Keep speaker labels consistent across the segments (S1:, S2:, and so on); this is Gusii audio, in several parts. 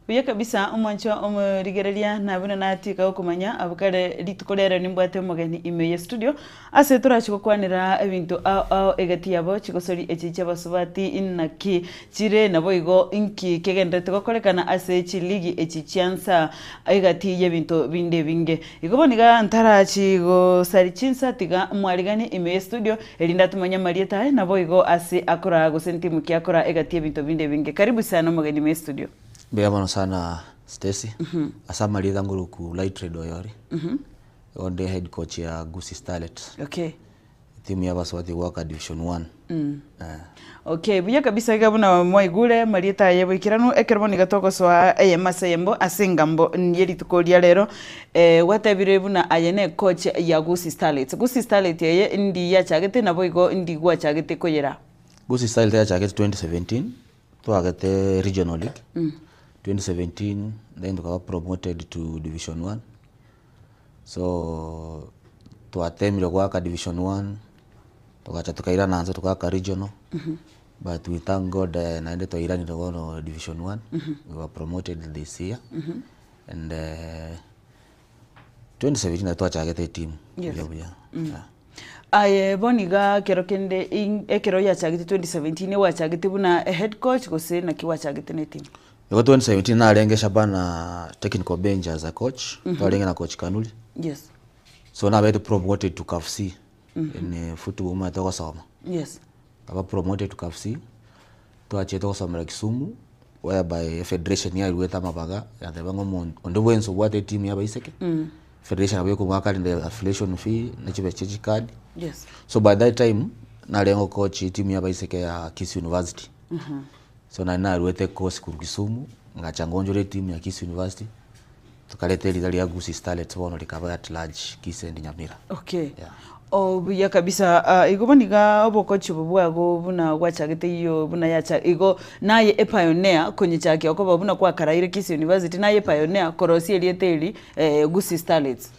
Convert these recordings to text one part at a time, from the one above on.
S1: Buya kabisa omwanchwa omorigereria na buna natiga gokomanya abwo kare rituko riarero nimbwate omogeni ime ye studio ase torachi gokwanera ebinto ao ao egati yabo chigosori echi chiabasubati inaki chire naboigo inki kegendererete gokorekana ase chiligi echi chiansa egati yebinto binde ebinge. Igo bono iga ntarachi gosari chinsa tiga mwariganie ime ye studio erinde atomanye amarieta aye naboigo ase akoraa gose ntimu ki akoraa egati yebinto binde ebinge. Karibu sana omogeni ime ye studio.
S2: Mbuya mono sana Stacy, ase amarieta ngoruku Lightred Oyori, igo nde head coach ya Gusii Starlets.
S1: Okay.
S2: Etimu ya abasubati egoaka division one. Eh.
S1: Okay, buya kabisa iga buna mwaigure amarieta aye boikeranu, ekero bono iga togosoa eyemo ase eyemo ase engambo ye rituko ria rero, gwatebire buna aye ne coach ya Gusii Starlets. Gusii Starlet eye ndi yachagete naboigo ndi gwachagete koyera?
S2: Gusii Starlet yachagete 2017, twagete regional league, 2017 then tokaba promoted to division one. So twatemire goaka division one, togacha tokairana nse togaaka regional, but we thank God naende twairanire bono division one, we were promoted this year, and 2017 nabo twachagete etimu
S1: Yes.
S2: buya buya, yeah.
S1: Aye bono iga ekero kende in ekero yachagete 2017 gwachagete buna head coach gose naki gwachagete na etimu?
S2: Igo 2017 narenge Shabana technical bench as a coach, twarenge na coach Kanuri.
S1: Yes.
S2: So nabete promoted to CAF C in football omanyete gosoma.
S1: Yes.
S2: Nkaba promoted to CAF C, twachiete gosomera Kisumu whereby efederation yaruete amabaga yateba ng'a omonto onde bwensi obwate etimu ya abaiseke, federation nabo ekomoakanera affiliation fee na chibesa chia chikadi.
S1: Yes.
S2: So by that time, narenge gocoach etimu ya abaiseke ya Kisii University. So naende naruete course korwa Kisumu, ngacha ngonchora etimu ya Kisii University, tokareta erita ria Gusii Starlets bono rikaba at large Kisii and Nyamira.
S1: Okay.
S2: Yeah.
S1: Oh buya kabisa ah, igo bono iga obokochi obo bwago buna gwachagete iyoo buna yacha igo naye epioneer konyechakia okoba buna kwakaraire Kisii University naye epioneer korosia erieta eri Gusii Starlets.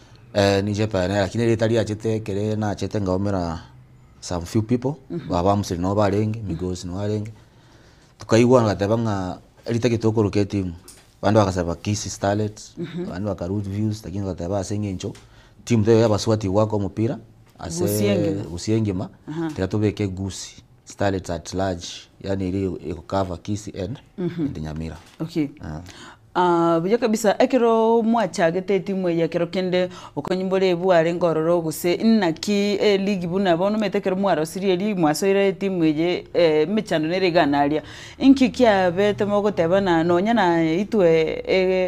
S2: Ninche epioneer lakini erieta riachete ekere nachete nkaumera some few people, baba Amusili nabo barenge, Migosi nabo arenge. Tokaigwana togateba ng'a ritagete tokoroka etimu, abande bagasaba Kisii Starlets, abande baka Root Views, lakini togateba ase eng'encho timu teiyo ya abasubati goaka omopira
S1: Gusii
S2: ase
S1: engima.
S2: Gusii engima, tiga tobeke Gusii Starlets at large, yaani eria egocover Kisii and and Nyamira.
S1: Okay. Buya kabisa, ekero mwachagete etimu eye ekero kende okonyi mbore bwarenge ororo gose naki eligi buna bono omanyete ekero mwarosirie eligi mwasoire etimu eye emechando nere iga naria, inki kiabete mogoteba na nonya na itwe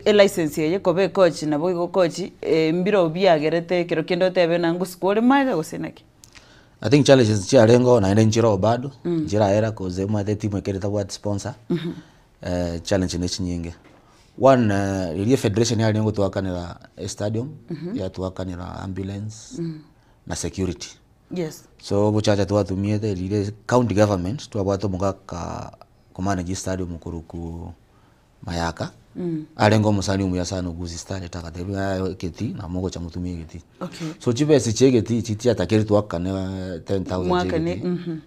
S1: elicense eye koba ecoach nabo igo coach mbiro biagerete ekero kende otebe na ngosukwa ore magega gose naki?
S2: I think challenges chiarenge naende nchire bado, nchiraera cause omanyete etimu ekero etabwati sponsor. Challenge ne chinyinge, one riria efederation yarenge gotoakanera estadium, yatoakanera ambulance na security.
S1: Yes.
S2: So obochacha twatumiete riria county government twabwate omogaka komanage estadium korokwa Mayaka, arenge omosani omuya sana o Gusii Starlet agatebia ng'a yaya egetii nabo mogocha motumie egetii.
S1: Okay.
S2: So chibesa chia egetii echi chiatakeire twakane 10,000 chia
S1: Mwakane,
S2: egetii.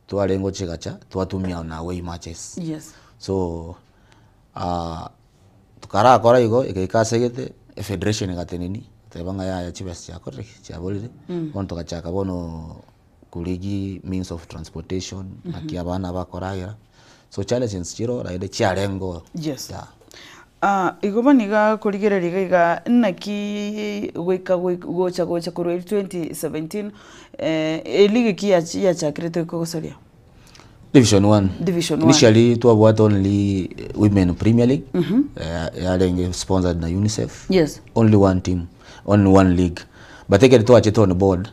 S2: Twarenge gochigacha twatumia on away matches.
S1: Yes.
S2: So tokarakora igo egaika ase egete efederation egatenenia teba ng'a yaya chibesa chiakorire ki chiaborire bono togachaka bono korigi means of transportation naki abana bakoragera so challenges chiroo naende chiarenge oo.
S1: Yes.
S2: Yeah.
S1: Igo bono iga korigereria iga iga naki goika gocha gocha korwa eria 2017 eligi ki yachakerete kogosaria?
S2: Division one.
S1: Division one.
S2: Initially twabwate only women premier league yarenge sponsored na UNICEF.
S1: Yes.
S2: Only one team, only one league. But ekero twachete on board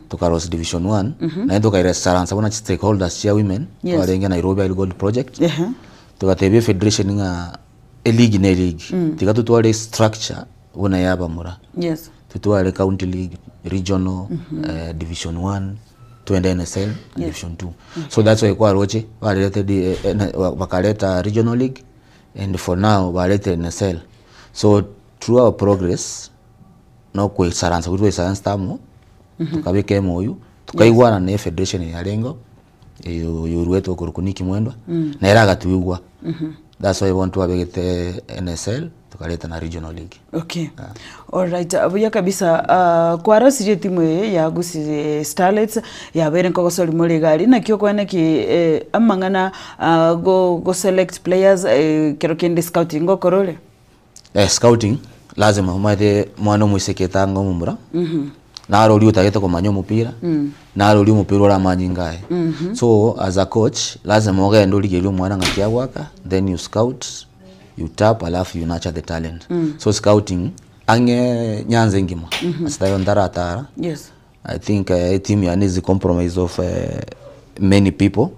S2: tokarosia division one naende tokaesaransa buna stakeholders chia women
S1: Yes.
S2: twarenge Nairobi Oil Gold Project
S1: Ehe.
S2: togatebia efederation ng'a eleague ne eleague tiga totware estructure buna ya abamura
S1: Yes.
S2: totware county league, regional, division one twende NSL and division two so that's why kwaroche barete di bakareta regional league and for now barete NSL so through our progress nokoisaransa korwa twaisaransa amo, tokabeka emoyo, tokaigwana na efederation yarengeo, eyo yoruetwe okorokwa Nick Mwendwa, nere agatoigwa. That's why bono twabegete NSL tokareta na regional league.
S1: Okay. Alright, buya kabisa ah, kwarosirie etimu eye ya Gusii Starlets yabeire nkogosori more egari naki okwane ki eh, amang'ana ah, go go select players eh, kero kende scouting ngokora ore?
S2: Eh, scouting lazima omanyete mwana omoiseke etanga omomura naro oria otagete komanya omopira naro oria omopira ore amanyinga aye so as a coach lazima ogende origererie omwana ng'aki agoaka then you scout you tap alafu you nurture the talent so scouting ang'e nyanza engima ase taiyo ntaratara
S1: Yes.
S2: I think etimu yane is compromise of many people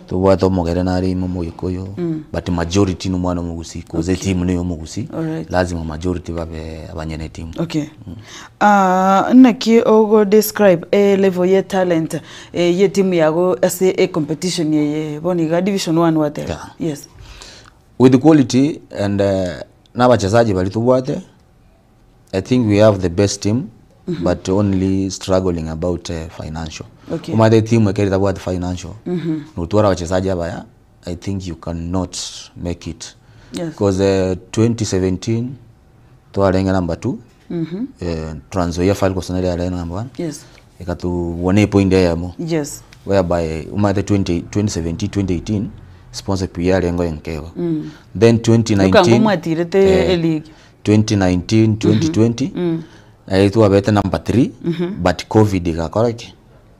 S2: tobwate omogere nare ime omogikuyu but majority na omwana omogusii cause etimu neya omogusii
S1: Alright.
S2: lazima majority babe abanyene etimu.
S1: Okay. Ah, naki ogo describe e level ye talent eh, ye timu yago ase e competition eye bono iga division one wateba?
S2: Yeah.
S1: Yes.
S2: With quality and na abachezaji baria tobwate I think we have the best team but only struggling about financial.
S1: Okay.
S2: Omanyete etimu ekero etabwati financial notware abachezaji abaya I think you cannot make it.
S1: Yes.
S2: Because 2017 twarenge number two Trans Nzoia Falcons nere yarenge number one
S1: Yes.
S2: ekatubua na epoint eyemo
S1: Yes.
S2: whereby omanyete 20 2017 2018 sponsor pi yarenge enkego then 2019
S1: Okango mwatirete
S2: eh,
S1: eleague.
S2: 2019 2020 eh, twabete number 3 but covid egakora ki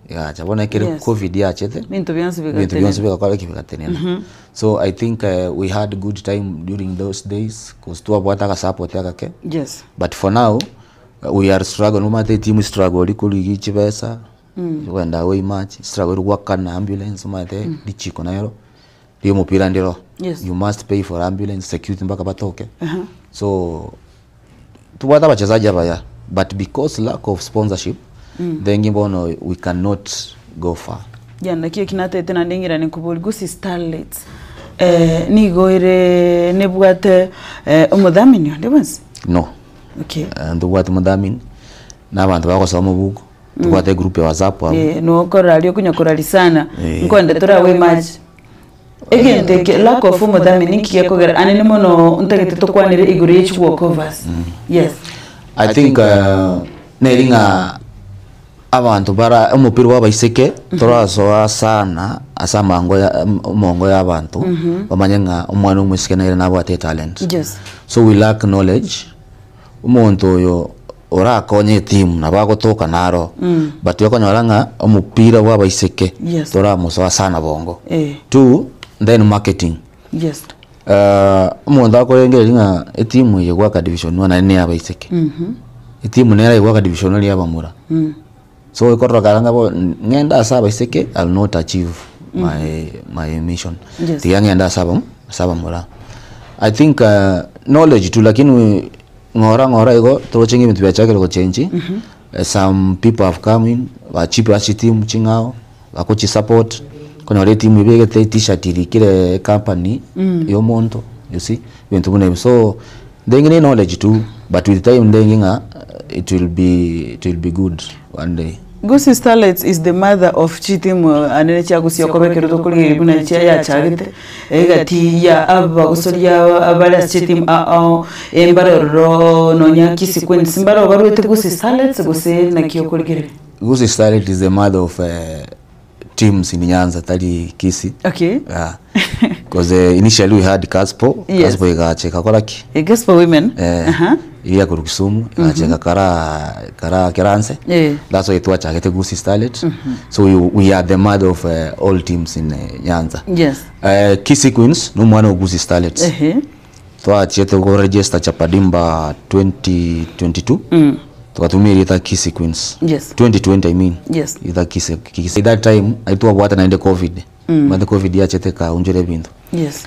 S2: egacha bono ekero
S1: Yes.
S2: covid yachete
S1: Binto bionsi
S2: ebinto
S1: bigatenena.
S2: bionsi bigakora ki bigatenena so i think eh, we had good time during those days cause twabwate agasupport agake
S1: Yes.
S2: but for now uh, we are struggling omanyete etimu struggle ori korigia chibesa kogenda away match struggle ori goakana ambulance omanyete richiko nero ria omopira ndiro
S1: Yes.
S2: you must pay for ambulance security mpaka batoke so tobwate abachezaji abaya but because lack of sponsorship then bono we cannot go far
S1: Yeah, naki eki natete naende ng'irane nkobori Gusii Starlets eh, nigo ere nebwate eh, omothamini onde bwensi?
S2: no
S1: Okay.
S2: Eh, ntobwate omothamini na abanto bagosoma obuku tobwate egroup ya whatsapp abwo
S1: Eh, nokorora aria okonya korari sana
S2: Eh.
S1: nkoenda torawe match egento eke lack of omothamini nki gekogera ane ni mono ntagete tokwanere igoro ye chiwalkovers yes
S2: I think uh, neri ng'a abanto bara omopira bwa abaiseke torasoa sana ase amango ya omongo ya abanto bamanye ng'a omwana omoiseke nere nabwate etalent
S1: yes
S2: so we lack knowledge Omonto oyo orakonye etimu nabo agotoka naro but okonyora ng'a omopira bwa abaiseke
S1: Yes.
S2: toramosoa sana bongo.
S1: Eh.
S2: Two, then marketing.
S1: Yes.
S2: Omonto akorengereria ng'a etimu eye goaka division one naende ne ya abaiseke. Etimu nere goaka division one ya abamura. So ekorora ng'a bo ng'ende ase abaiseke I will not achieve my my mission.
S1: Yes.
S2: Tiga ng'ende ase abam ase abamura. I think knowledge tu lakini ng'ora ng'ora igo toroche ng'a ebinto biachakire gochengi, some people have come in bachipe ase chitimu ching'ao bagochisupport, okonyora etimu ebegete etishirt erikire ecompany ya omonto you see ebinto buna ebio. So ndenge ne knowledge tu but with time ndenge ng'a it will be it will be good one day.
S1: Gusii Starlets is the mother of chitimu anene chia Gusii okoba ekero tokorigereria buna chia yachagete egati ya abagosoria abare ase chitimu ao ao mbare ororo nonya Kisii Queens mbare barwete Gusii Starlets gose naki okorigereria?
S2: Gusii Starlets is the mother of teams in Nyanza tari Kisii.
S1: Okay.
S2: Yeah. Because initially we had Kaspo,
S1: Yes.
S2: Kaspo igacha ikakora ki?
S1: Eh, Kaspo women.
S2: Eh,
S1: Aha.
S2: iria korwa Kisumu igacha igakora kara keranse.
S1: Eh.
S2: That's why twachagete Gusii Starlet. So we, we are the mother of all teams in Nyanza.
S1: Yes.
S2: Kisii Queens no omwana o Gusii Starlets.
S1: Ehe.
S2: Twachiete go register Chapadimba 2022. Tukatumia erieta Kisii Queens.
S1: Yes.
S2: 2020 I mean.
S1: Yes.
S2: Erieta Kisii Kisii that time aitwabwate naende covid. Omanyete covid yachete ekaunchora ebinto.
S1: Yes.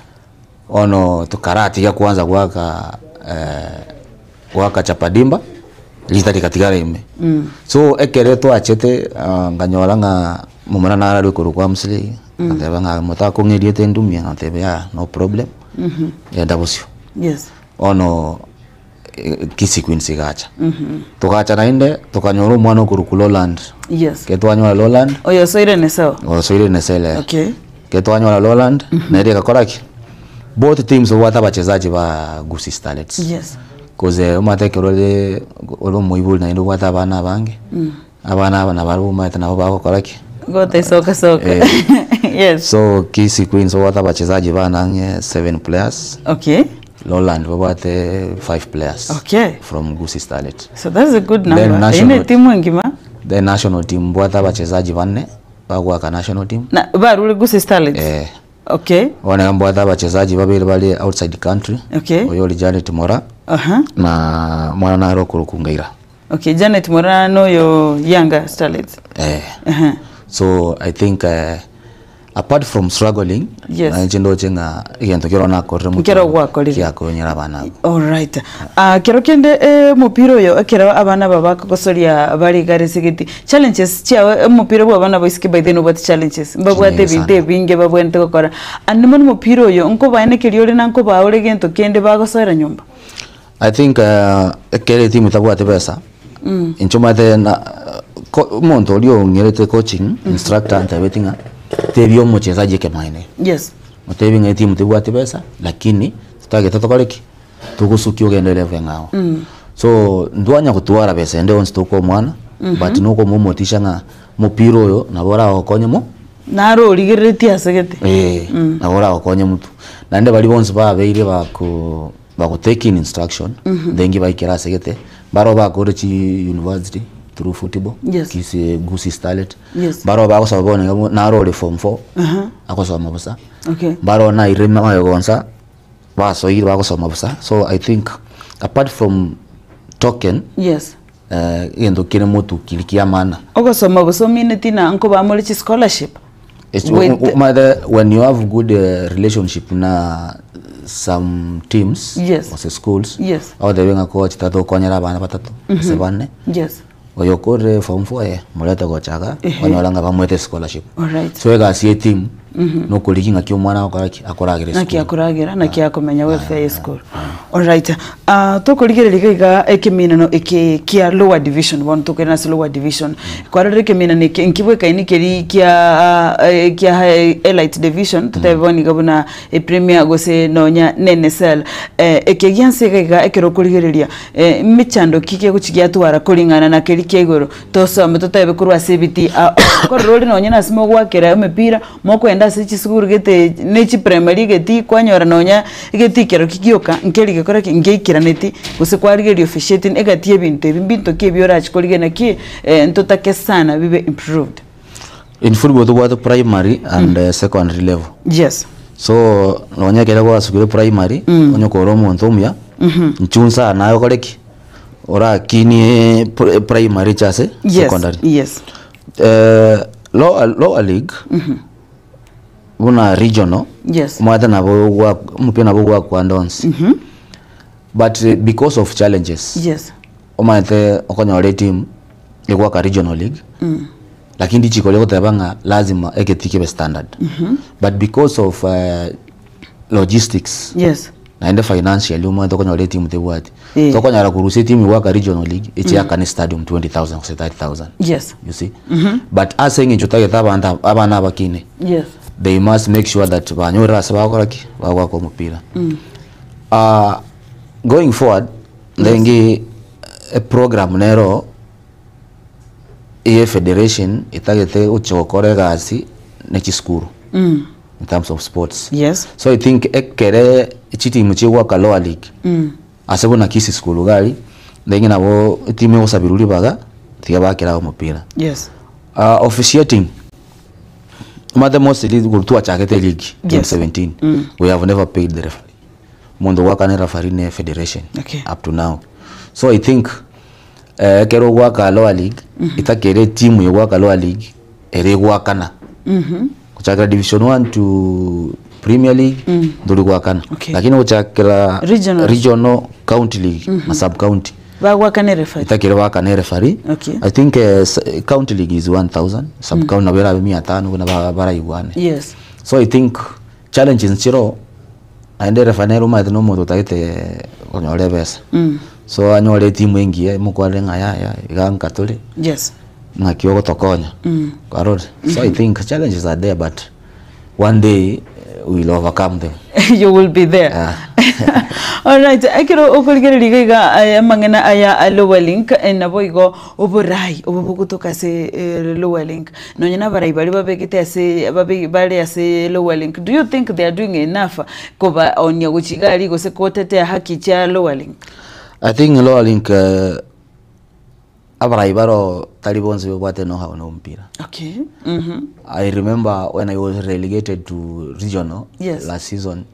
S2: Bono tokaratiga kwanza goaka goaka Chapadimba rita rigatigara ime. So ekere twachete nkanyora ng'a momura nararwe korwa kwa Mslay agateba ng'a motakong'a erieta endumia ngateba yaya no problem genda bosio.
S1: Yes.
S2: Bono Kisii Queens egacha. Togacha naende tokanyora omwana okorokwa Roland.
S1: Yes.
S2: Ekero twanyora Roland.
S1: Oyo osoire Neseo?
S2: Osoire Neseo ere.
S1: Okay.
S2: Ekero twanyora Roland, nere egakora ki? Both teams babwate abachezaji ba Gusii Starlets.
S1: Yes.
S2: Cause omanyete ekero ore ore omoibori naende obwate abana abange, abana aba nabarabwo omanyete nabo bagokora ki?
S1: Gota isoka soka.
S2: Eh.
S1: Yes.
S2: So Kisii Queens babwate abachezaji bane ang'e seven players,
S1: Okay.
S2: Lowland babwate five players
S1: Okay.
S2: from Gusii Starlet.
S1: So that's a good
S2: Then
S1: number. Eye
S2: national-
S1: ne timu engima.
S2: Then national team mbwate abachezaji bane bagoaka national team.
S1: Na barure Gusii Starlets.
S2: Eh.
S1: Okay.
S2: Bono iga mbwate abachezaji babere bare outside country.
S1: Okay.
S2: Oyo ori Janet Mora
S1: Aha.
S2: na mwana nare okorokwa Ngaira.
S1: Okay, Janet Mora noyo Yanga Starlets.
S2: Eh.
S1: Aha.
S2: So I think eh, apart from struggling
S1: Yes.
S2: na inche ndoche ng'a egento kero nakorire motwe
S1: Nkero gwakorire.
S2: kiakonyera abana aba.
S1: Alright. Ah, kero kende eh, omopira oyo ekero abana aba bakogosoria bare iga ase egeti challenges chiago omopira bwa abana abaiseke by then obwate challenges mbabwate
S2: Chinyinge
S1: ebinto
S2: sana.
S1: ebinge babwenerete gokora. Ande mono omopira oyo nkobaenekeria ore na nkobaa ore gento kende bagosoera nyomba?
S2: I think ekero etimu etabwati besa, inche omanyete na ko omonto oria ong'erete coaching, instructor antebetie ng'a tebia omochesaji ekemaene.
S1: Yes.
S2: Motebie ng'a etimu tebwati besa, lakini totagete tokore ki? Togosukia ogende level eng'ao. So ntwanya gotwara besa ende yonsi tokoa omwana, but nokomoa omotisha ng'a omopira oyo nabo oragokonye mo.
S1: Naro origereretie ase gete.
S2: Eeh, nabo oragokonye motwe. Naende baria bonsi babeire bako bago take in instruction, ndengi baikere ase gete, mbaro bakore chi university through football,
S1: Yes.
S2: Kisii Gusii Starlet,
S1: Yes.
S2: mbaro bagosoma bono iga bo naro ore form four, agosoma bosa,
S1: Okay.
S2: mbaro nairire mayegonsa, basoire bagosoma bosa, so I think apart from token,
S1: Yes.
S2: egento kere motwe keria kia maana.
S1: Ogosoma bosa omineti na nkobamore chi scholarship.
S2: It's
S1: With-
S2: omanyete when you have good relationship na some teams
S1: Yes.
S2: gose schools
S1: Yes.
S2: ogotebia ng'a coach tata okonyere abana batato gose bane
S1: Yes.
S2: oyo okorire form four eh morete gocha iga
S1: Ehe.
S2: onyore ng'a bamoete scholarship
S1: Alright.
S2: so egasi ya etimu nokorigia ng'aki omwana agokora ki akoragera
S1: Naki
S2: esukuru
S1: akoragera naki akomenya welfare ya esukuru. Alright. Ah, tokorigereria iga iga ekeminano eke kia lower division bono tokoirana ase lower division. Kwarorire ekeminano eke nkibwekaini keri kia ah, eh, kia high elite division totebe bono iga buna epremier gose nonya na NSL. Eh, eke gianse iga iga ekero okorigereria eh, mechando ki kegochi giatwara koring'ana na keri kia igoro tosome totebe korwa ase ebitii ao ao. Korora ore nonya na ase mogoakera emepira Mokoenda ase chisukuru gete ne chiprimary egeti kwanyora nonya egeti ekero ki gioka nkeri gekora ki ngeikeraneti gose kwarigereria officiating egati y'ebinto ebi mbinto ki ebi orache korigia naki ntotake sana bibe improved.
S2: In football tobwate primary and secondary level.
S1: Yes.
S2: So nonya ekero gwasukire primary onye kore omonto omuya nchunsa naye okore ki orakinie primary gochia ase
S1: Yes.
S2: secondary.
S1: Yes.
S2: Lower, lower league buna regional
S1: Yes.
S2: omanyete nabo gwa omopira nabo gwakwanda onsi but because of challenges
S1: Yes.
S2: omanyete okonyora etimu egwaka regional league lakini richiko rigoteba ng'a lazima egetii kebe standard but because of logistics
S1: Yes.
S2: Naende financially omanyete okonyora etimu tebwati.
S1: Eh.
S2: Tokonyara korusia etimu goaka regional league echiakane stadium 20000 gose 30000.
S1: Yes.
S2: You see? But ase eng'encho tagete abanto aba abana abakine
S1: Yes.
S2: they must make sure that banyorire ase bagokora ki? Bagoaka omopira. Ah, going forward ndenge eprogram nero eye federation etagete gochia gokora egasi ne chisukuru in terms of sports.
S1: Yes.
S2: So I think ekere chitimu chigoaka lower league ase buna Kisii school iga aria, ndenge nabo etimu egosabirwa ribaga tiga bakere omopira.
S1: Yes.
S2: Ah, officiating omanyete mostly korwa twachagete eleague
S1: Yes.
S2: 2017 we have never paid the referee. Omonto ogoakana erefari ne federation
S1: Okay.
S2: up to now. So I think eh, ekero ogoaka lower league etakere etimu egoaka lower league ere egoakana gochakera division 1 to premier league ntori goakana
S1: Okay.
S2: lakini gochakera
S1: Regional.
S2: regional county league na sub county
S1: Bagoakana erefari.
S2: etakere baakane erefari
S1: Okay.
S2: I think eh, county league is 1000 sub county nabo erabe mia tano buna baraigwane
S1: Yes.
S2: so I think challenges nchiroo Naende refa nere omanyete na omonto otagete konyora ebesa. So anyore etimu engiya emokwanere ng'a yaya iga nka tore,
S1: Yes.
S2: ng'aki ogotokonya, kwarorire? So I think challenges are there but one day. We will overcome them.
S1: You will be there.
S2: Yeah.
S1: Alright, ekero okorigereria iga iga aya amang'ana aya a lower link eh, nabo igo oborai obo bogotoka ase eh, lower link nonye na abarai baria babegete ase babe bare ase lower link do you think they are doing enough kobaonia gochia iga aria gose kotetea haki chia lower link?
S2: I think lower link eh, abarai baro tari bonsi babwate know how na omopira.
S1: Okay, mhm.
S2: I remember when I was relegated to regional
S1: Yes.
S2: last season,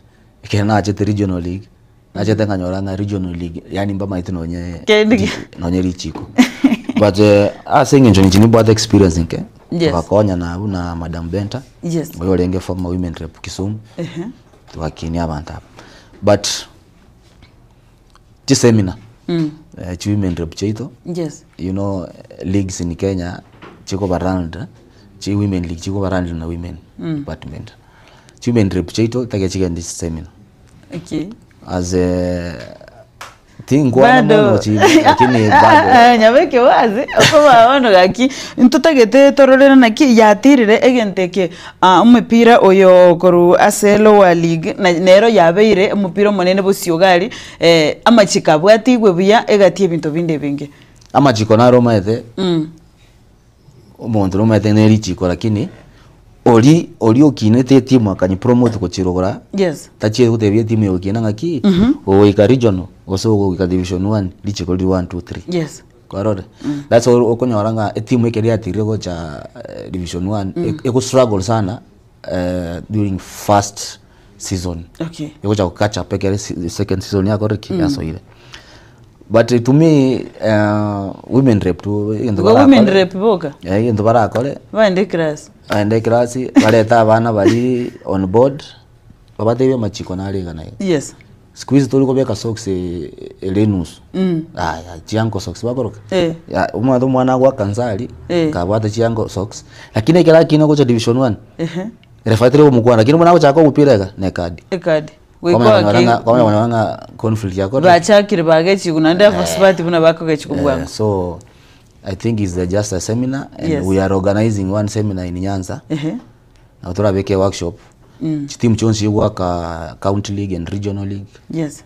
S2: ekero nachete regional league, nachete nkanyora ng'a regional league yaani mbamaete nonye
S1: Kende
S2: ri- nonye richiko. But eh, ase eng'encho inche nimbwate experience nke,
S1: Yes.
S2: togakonyana abwo na Madam Benta,
S1: Yes.
S2: oyo orenge former women rep Kisumu,
S1: Ehe.
S2: togakinia abanto aba. But chiseminar eh, chi women rep chiaito
S1: Yes.
S2: you know leagues in Kenya chikoba run chi women league chikoba run na women department. Chi women rep chiaito tage chigende chiseminar
S1: Okay.
S2: as a tinkwana
S1: Bado.
S2: mono chi lakini bado
S1: Nyabeke wazi okoba bono gaki ntotagete tororere naki yatirire egento eke ah, omopira oyo korwa ase lower league na nero yabeire omopira omonene bosio iga aria eh, amachiko abwatigwe buya egati ebinto binde ebinge.
S2: Amachiko naro omanyete omonto nomanyete ne richiko lakini ori ori okinete etimu akanyi promote gochirogora
S1: Yes.
S2: tachie gotebia etimu egokina ng'aki ogoika regional gose ogoika division one richiko riri one two three.
S1: Yes.
S2: Kwarorire? That's why okonyora ng'a etimu ekero yatigire gocha division one ego struggle sana during first season.
S1: Okay.
S2: Egocha go catch up ekere second season yakorire ki? Yasoire. But to me women rep tu egento
S1: Igo women
S2: barakore
S1: rep boka?
S2: eh, egento barakore
S1: Baende eclass.
S2: baende eclass barete abana baria on board babatebie amachiko nare iga na iga.
S1: Yes.
S2: Siku hizi tori kobeka socks ere enusu aya chianko socks bakoroka
S1: Eh.
S2: Ya, omanyete omwana agoaka nsa aria
S1: Eh.
S2: kabwate chianko socks lakini ekero akina gocha division one
S1: Ehe.
S2: refa tari komokwana lakini buna agochaka omopira iga ne ekadi.
S1: Ekadi.
S2: Kwamanya
S1: Goika
S2: konyora ng'a
S1: ake
S2: kwamanya konyora ng'a conflict yakorire
S1: bachakire bagechigwa naende abasubati buna bakogechigwa
S2: Eh,
S1: bwango.
S2: so I think it's the just a seminar and
S1: Yes.
S2: we are organizing one seminar in Nyanza
S1: Ehe.
S2: nabo torabeke workshop chitimu chionsi chigoaka county league and regional league
S1: Yes.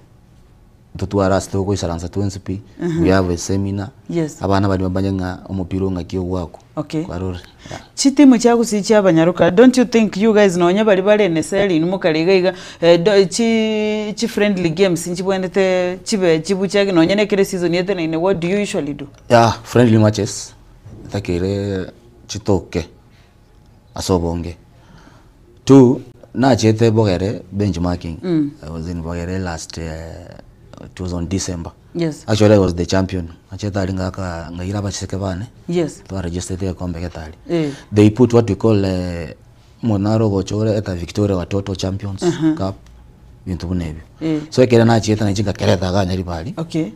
S2: totware ase togoisaransa twensi pi we have a seminar
S1: Yes.
S2: abana baria bamanye ng'a omopira o ng'aki ogwakwa
S1: Okay.
S2: kwarorire yeah.
S1: Chitimu chia gusii chia abanyaroka don't you think you guys nonye baria bare NSL inwe mokare iga iga eh, do chi chi friendly games nchibwenerete chibe chibuchake nonye na ekere season eteneine what do you usually do?
S2: Yeah, friendly matches etakeire chitoke ase obonge. Two, nachete Bogere benchmarking. I was in Bogere last it was on December.
S1: Yes.
S2: Actually I was the champion. Nachete aria ngaka ngaira abachiseke bane.
S1: Yes.
S2: Twaregisterete egekombe getari.
S1: Eh.
S2: They put what we call omonto nare ogocha ore eta Victoria Watoto Champions Cup ebinto buna ebio.
S1: Eh.
S2: So ekere nachiete nainche ngakereta iga Nyaribari.
S1: Okay.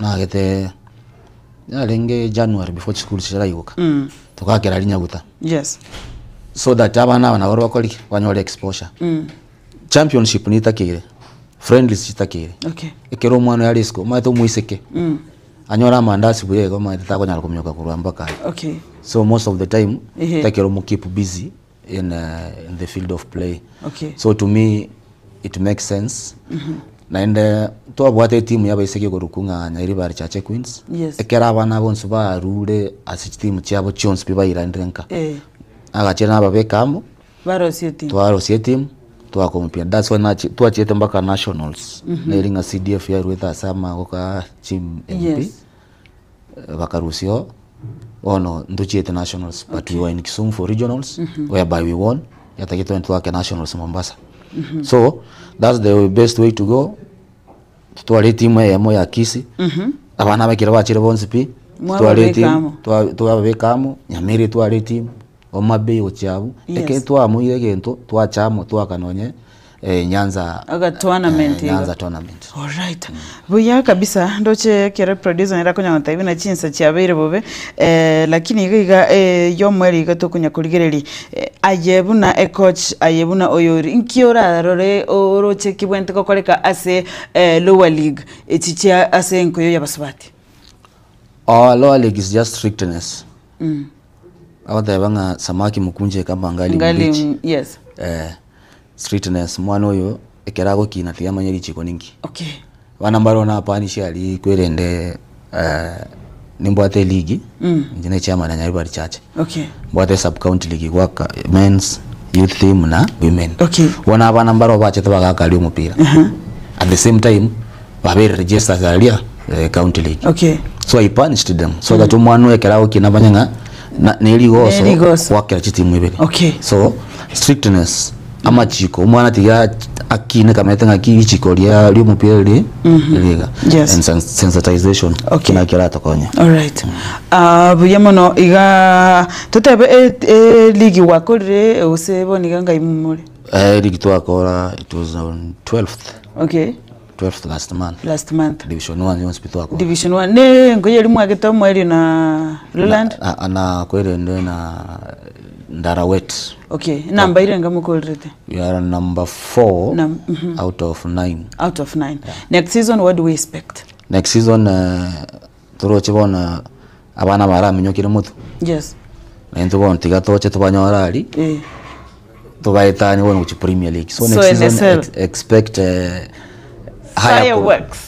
S2: Nagete yarenge January before chisukuru chiraigoka. Togakera rinyaguta.
S1: Yes.
S2: So that abana aba nabo bakore ki? Banyore exposure. Championship nitakeire, friendlies chitakeire.
S1: Okay.
S2: Ekero omwana oyo are isiko, omanyete omoiseke, anyore amandasi buya iga omanyete takonyara kominyoka korwa mpaka aye.
S1: Okay.
S2: So most of the time,
S1: Ehe.
S2: takero omo keep busy in in the field of play.
S1: Okay.
S2: So to me it makes sense. Naende twabwate etimu ya abaiseke ekorokwa ng'a Nyairibari Chache Queens.
S1: Yes.
S2: Ekero abana bonsi barure ase chitimu chiabo chionsi pi bairanire nka.
S1: Eh.
S2: Agachia nababeka amo,
S1: Barosie etimu.
S2: twarosia etimu, twakompia. That's why nachi twachiete mpaka nationals. Neri ng'a CDF yaruete ase amagoko a chim MP.
S1: Yes.
S2: Bakarusia oo, bono ntochiete nationals but we were in Kisumu for regionals whereby we won, yatagete twende twake nationals Mombasa. So that's the best way to go, totware etimu eyemo ya Kisii, abana aba ekero bachire bonsi pi, totware
S1: Mwababeka
S2: etimu,
S1: amo.
S2: twa- twababeka amo, Nyamira etware etimu, Homa Bay gochia abwo,
S1: Yes.
S2: ekero twamoire egento twacha amo twaka nonye Nyanza
S1: Aga tournament iga.
S2: Nyanza tournament.
S1: Alright. Buya kabisa ndoche ekero producer nere akonya gotebia buna chinsa chiabeire bobe eh, lakini iga iga eh, yomoerio iga tokonya korigereria eh, aye buna ecoach aye buna oyori nki orarore oroche kebwenerete gokoreka ase eh, lower league echi chia ase enkoyo y'abasubati?
S2: Our lower league is just strictness. Agoteba ng'a samaki mkunje kama angali
S1: Ngali
S2: mbichi.
S1: mm, yes.
S2: Eh, Strictness, mwana oyo ekero agokina tiga amanye richiko ninki.
S1: Okay.
S2: Abana mbare napanishe aria kwerende nimbwate eligi, inche ne chairman ya Nyaribari Church.
S1: Okay.
S2: Mbwate sub county league gwaka men's, youth team na women.
S1: Okay.
S2: Bono abana mbaro bachete bagaka aria omopira. At the same time babeire registered aria county league.
S1: Okay.
S2: So I punished them so that omwana oyo ekero agokina amanye ng'a na nerigoso
S1: Nerigoso.
S2: goakera chitimu ibere.
S1: Okay.
S2: So strictness amachiko omwana tiga akine kamanyete ng'aki richiko ria riomopira riri riga.
S1: Yes.
S2: And sensitization
S1: Okay.
S2: naki eratokonye.
S1: Alright. Ah, buya mono iga totebe e- e ligi gwakorire gose bono iga ngai more?
S2: Ligi twakora it was on 12th.
S1: Okay.
S2: 12th last month.
S1: Last month.
S2: Division 1 yonsi pi twakora.
S1: Division 1 ne ngoya eri mwagete omoerio na Roland?
S2: Na, na, na kwerende na Ndarawet.
S1: Okay, namba irenga mokorerete?
S2: We are number 4
S1: Nam- mhm.
S2: out of 9.
S1: Out of 9. Next season what do we expect?
S2: Next season uh, toroche bono abana baraminyokire motwe.
S1: Yes.
S2: Naintwe bono tiga toche tobanyore aria.
S1: Eh.
S2: Tobaetanie bono gochia Premier League. So
S1: So
S2: next season
S1: NSL.
S2: ex expect uh, higher, com
S1: Fireworks.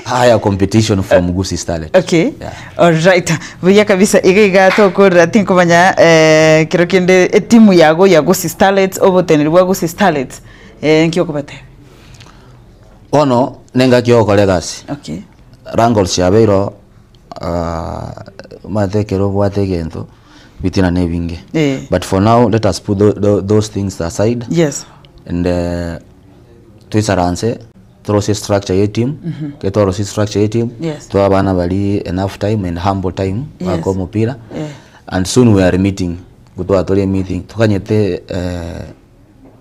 S2: higher competition from Gusii Starlet.
S1: Okay.
S2: Yeah.
S1: Alright. Buya kabisa iga iga tokorera tinkomanya eh, kero kende etimu yago ya Gusii Starlets oboteneri bwa Gusii Starlets eh, nki okobatebia?
S2: Bono nengaki yogokora egasi.
S1: Okay.
S2: Wrangles chiabeire oo omanyete ekero obwate egento bitina na ebinge.
S1: Eh.
S2: But for now let us put those things aside
S1: Yes.
S2: and toisaranse torosie structure ye team, ekero twarosia structure ye team,
S1: Yes.
S2: toe abana baria enough time and humble time
S1: Yes.
S2: goaka omopira
S1: Eh.
S2: and soon we are meeting, gotwara tore emeeting tokanyete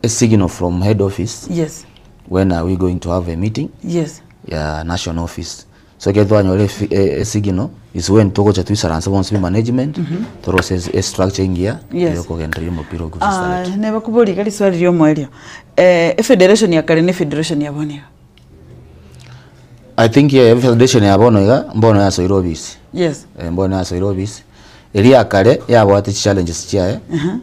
S2: a signal from head office
S1: Yes.
S2: when are we going to have a meeting
S1: Yes.
S2: ya national office so ekero twanyora efi- e- esignal is when togocha toisaranse bonsi be management torose es- estructure engiya
S1: Yes.
S2: eyokogendereria omopira o Gusii
S1: Ah,
S2: Starlet.
S1: neba koboria iga riswali ria omoerio eh, efederation ya kare na efederation ya bono iga
S2: I think eh, efederation ya bono iga mbono yasoire obisi
S1: yes
S2: Eh, mbono yasoire obisi eria ya kare yabwate chichallenges chiaye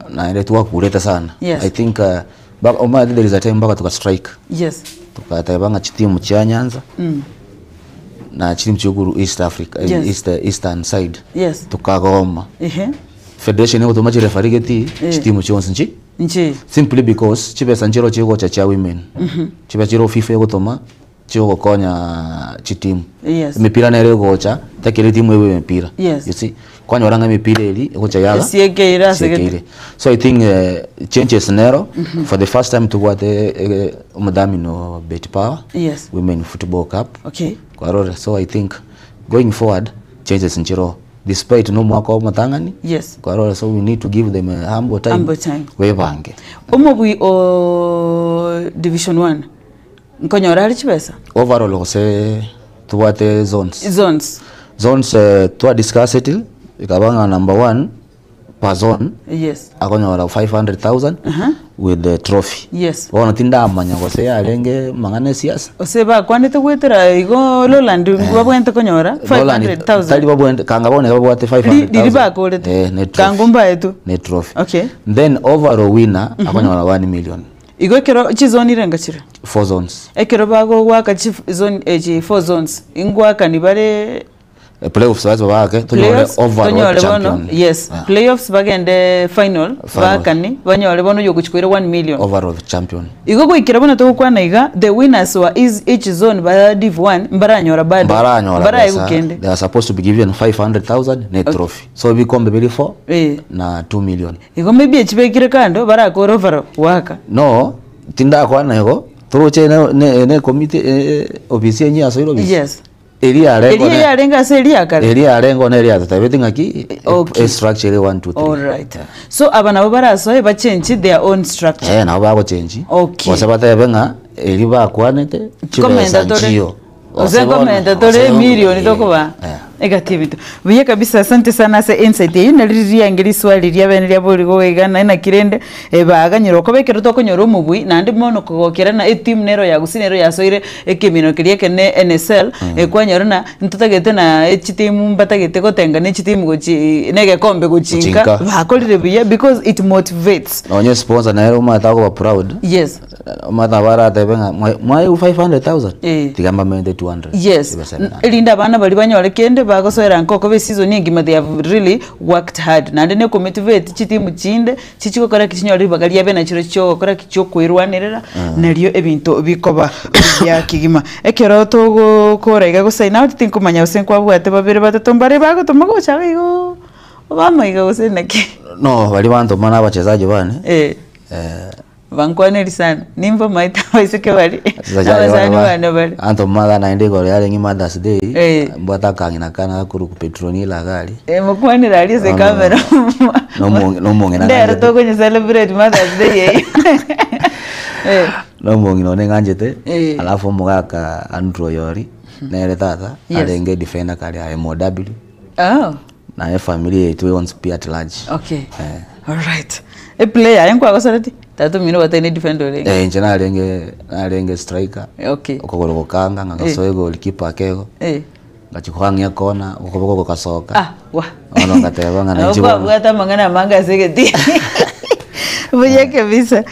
S2: naende twakurete sana
S1: Yes.
S2: I think uh, ba- omanyete there is a time mpaka tuka strike
S1: yes
S2: Togateba ng'a chitimu chia Nyanza na chitimu chia korwa East Africa, eh,
S1: Yes.
S2: East, Eastern side
S1: Yes.
S2: tokagoma.
S1: Ehe.
S2: Federation egotoma chireferee geti
S1: Eh.
S2: chitimu chionsi nchi
S1: Nchi.
S2: simply because chibesa nchiro chigocha chia women chibesa chiro FIFA egotoma chiogokonya chitimu
S1: Yes.
S2: emepira nere egocha takeri etimu ebe emepira
S1: Yes.
S2: you see Kwanyora ng'a emepira eria egocha yaga
S1: Esiekeire ase gete.
S2: esiekeire. So I think eh, changes nero for the first time tobwate eh, omodhamini o Betpower
S1: Yes.
S2: Women Football Cup
S1: Okay.
S2: kwarora so I think going forward changes nchiroo despite na omwaka omotang'ani
S1: Yes.
S2: kwarora so we need to give them a humble time,
S1: Humble time.
S2: webange
S1: Omobui o division 1 nkonyora are chibesa?
S2: Overall gose tobwate zones
S1: Zones.
S2: Zones eh, twa discuss it ikaba ng'a number one per zone
S1: Yes.
S2: akonyora 500,000 with the trophy.
S1: Yes.
S2: Bono tindamanya gose yarenge mang'ana esiasa.
S1: Ose bakwanete goetera igo Lowland babwenerete konyora
S2: Lowland,
S1: 500,000.
S2: tari babwenerete kanga bono iga babwate 500,000.
S1: Riri bakorete.
S2: Eh, ne trophy.
S1: Kanga mbaetwe.
S2: Ne trophy.
S1: Okay.
S2: Then overall winner akonyora 1 million.
S1: Igo ekero chizoni irenga chire?
S2: Four zones.
S1: Ekero bagogoaka chi zone echi four zones, ingoakani bare
S2: Eh, playoffs bache baake tonyore
S1: playoffs,
S2: overall
S1: tonyore bono
S2: champion.
S1: yes
S2: Yeah.
S1: playoffs bagende final,
S2: Final.
S1: baakani banyore bono oyogochi koira 1 million.
S2: Overall champion.
S1: Igo goikera buna togokwana iga, the winners wa is each zone ba div 1 mbaranyora bado,
S2: Mbaranyora
S1: mbaraegwa
S2: besa.
S1: kende.
S2: They are supposed to be given 500,000 ne trophy. So ebikombe biri 4
S1: Eh.
S2: na 2 million.
S1: Igo maybe echibekire kando barakore overall goaka.
S2: No, tindakwana igo, toroche ne ne ne committee eh, ofisi enye yasoire ofisi.
S1: Yes.
S2: Eria yarengo
S1: Eria
S2: ne
S1: yarenge ase eria ya kare.
S2: eria yarengo nere yatotabeti ng'aki
S1: Okay.
S2: e structure ere 1 2 3.
S1: Alright. So aba nabo barasoe bachenchi their own structure.
S2: Eh, nabo bagochenji.
S1: Okay.
S2: Gose batebe ng'a eri bakwanete chibesa
S1: Komenta tore.
S2: nchiyo.
S1: Gose
S2: Gose bono,
S1: komenta tore
S2: gose bono,
S1: emilioni
S2: eh,
S1: tokobaa.
S2: eh.
S1: Egati ebinto. Buya kabisa asante sana ase insight eyio nari riange riswali riabene riaborigwe iga naye naki rende baganyire okoba ekero tokonyora omobui naende bono kogokera na etimu nero ya gusii nero yasoire ekemino keria ekene NSL kwanyora na ntotagete na chitimu mbatagete gotenga ne chitimu gochi na egekombe gochi nka
S2: Gochinka.
S1: bakorire buya because it motivates.
S2: Nonye sponsor nere omanyete akoba proud.
S1: Yes.
S2: Omanyete nabo aratebe ng'a mwa- mwaewu 500,000
S1: Eh.
S2: tiga mbamente 200
S1: Yes,
S2: ibe 700.
S1: erinde abana baria banyore kende bagosoera nka okoba eseason engima they have really worked hard naende na ekomotivate chitimu chinde chichigokora ki chinyore ribaga riabe nachio chiogokora ki chiokoerwanerera nario ebinto bikoba buya kegima. Ekero togokora iga gosign out tinkomanya gose nkwabwate babere batato mbare bagotoma gocha iga igoo obamaiga gose naki.
S2: No baria bantoma na abachezaji bane
S1: Eh. Bankwaneri sana, nimbe omanyete abaiseke baria, abasani bane bare.
S2: Anto mother naende igoro yarenge Mother's Day,
S1: Eh.
S2: mbwate akang'ina kane gakorokwa Petronila iga aria.
S1: Eh, mokwanere aria ase ecamera.
S2: Nomo- nomong'ina
S1: Ndero
S2: ng'anchete.
S1: tokonye celebrate Mother's Day eyio. Eh,
S2: Nomong'ina one ng'anchete,
S1: Eh.
S2: alafu omogaka Andrew Oyori, nere tata,
S1: Yes.
S2: arenge defender kare aye MOW.
S1: Oh.
S2: Naye efamiri yaito yonsi pi at large.
S1: Okay.
S2: Eh.
S1: Alright. Eplayer aye nkwagosoreti? Tata omino gwatebire ne defender orenge.
S2: Eh, inche narenge narenge striker.
S1: Okay.
S2: Okogoro gokanga ng'a gasoe goalkeeper akego.
S1: Eh.
S2: Ngachia koang'ia kona, okoboko gogasoka.
S1: Ah, wa.
S2: Bono ngateba ng'a
S1: Nabo
S2: nainche bono.
S1: kwabwate amang'ana amange ase egetii. Buya kabisa.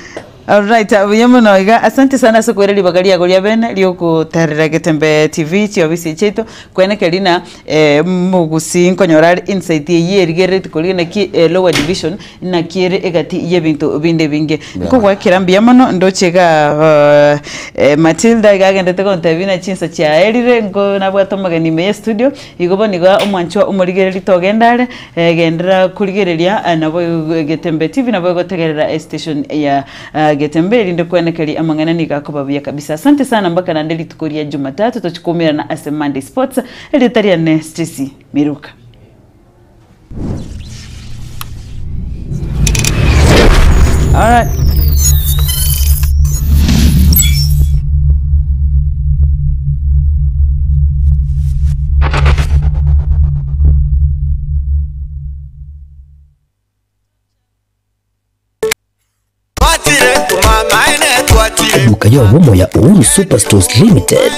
S1: Alright, buya mono iga. Asante sana ase koira ribaga riago ria bene riogotarera Getembe TV chiofisi chiaito. Kweneke rina mogusii nkonyora are insight eyio erigerereti koria naki lower division naki ere egati y'ebinto binde ebinge. Nkogoakera mbuya mono ndoche igaa Matilda iga agendete gontebia buna chinsa chiaerire nko nabwate omogeni ime ye studio. Igo bono iga omwanchwa omorigereri togenda are genderera korigereria nabo Getembe TV nabo egotegerera estation ya Getembe erinde kwenekeria amang'ana nigo akoba buya kabisa. Asante sana mpaka naende rituko ria Jumatatu tochie koumerana ase Monday Sports. Erieta riane Stacy Miruka. Alright.
S3: Eduka y'obomo ya Uhuru Superstores Limited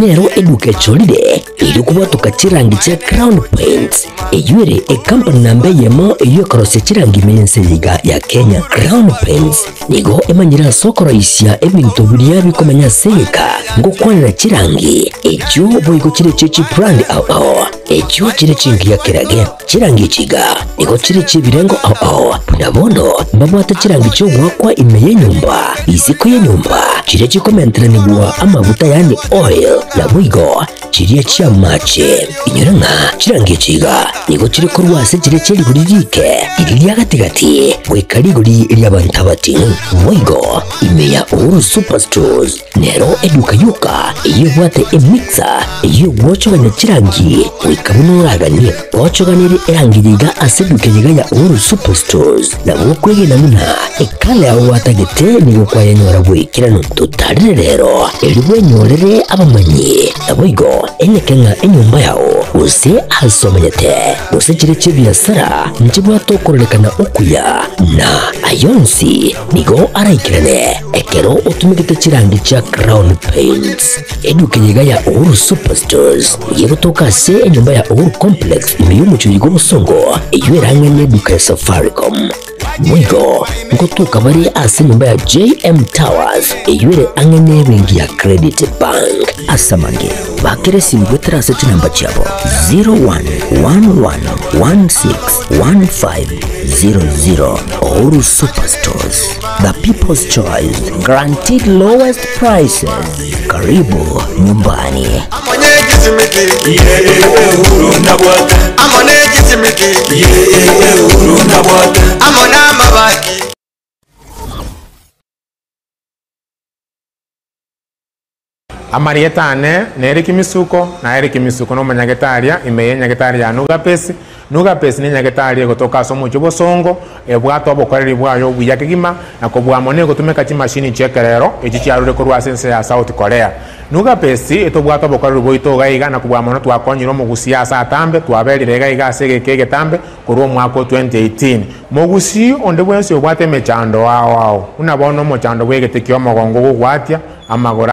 S3: nero eduka echorire erio kobwatoka chirangi chia Crown Paints eyio ere ecompany namba eyemo eyio ekorosia chirangi ime y'ense eye iga ya Kenya. Crown Paints nigo emanyire ase okoroisia ebinto biria bikomenya ase egeka ngokwanera chirangi echio boigo chire chie chibrand ao ao echio chire chingiya kerage. Chirangi echi iga nigo chire chi'ebirengo ao ao, buna bono mbabwate chirangi chi'ogoakwa ime y'enyomba, isiko y'enyomba, chiria chikomenteranigwa amaguta yaani oil, naboigo chiria chi'amache. Inyora ng'a chirangi echi iga nigo chire korwa ase chiria chie rigori riike, riria ria gati-gati, goika rigori ri'abanto abating'u. Boigo ime ya Uhuru Superstores Nero eduka yoka eyio ebwate emixer eyio egwochogania chirangi goika buna oraganie. Gwochoganirie erangi yiga ase eduka eyiga ya Uhuru Superstores nabo okwegena buna ekala yao gwatagete nigo kwayenyora bw'ekeranu. Totarire rero erio bwenyorere abamanyi naboigo enyeke ng'a enyomba yao gose ase omenyete gose chire chi'ebiasara nchibwate okororekana okuya na ayonsi nigo araikerane Ekero otumegete chirangi chia Crown Paints, eduka eyeiga ya Uhuru Superstores nigo egotoka ase enyomba ya Uhuru Complex ime y'omochie oyo bw'obosongo eyio erang'anie eduka ya Safaricom. Boigo ngotoka bare ase enyomba ya JM Towers eyio ere ang'e n'ebenki ya Credit Bank. Ase amange, bakera esimi goetera ase chinamba chiabo 0111161500. Uhuru Superstores. The People's Choice, guaranteed lowest prices. Karibu nyumbani.
S4: Amarieta ane na Eric Misuko, na Eric Misuko nomonyagetari ime y'enyagetari ya Nugapesi. Nugapesi nenyagetari egotoka ase omochie Bosongo, ebwate obokoreri bwaye obuya kegima, na kobua mono egotumeka chimashini chi'ekerero echi chiarure korwa ase ense ya South Korea. Nugapesi etobwate obokoreri bwaito iga iga na kobua mono twakonyire omogusii ase atambe, twaberire iga iga ase egeka egetambe korwa omwaka o 2018. Mogusii onde bwensi obwate emechando ao ao, buna bono omochando bw'egete ki'omogongo gogwatia amagoro.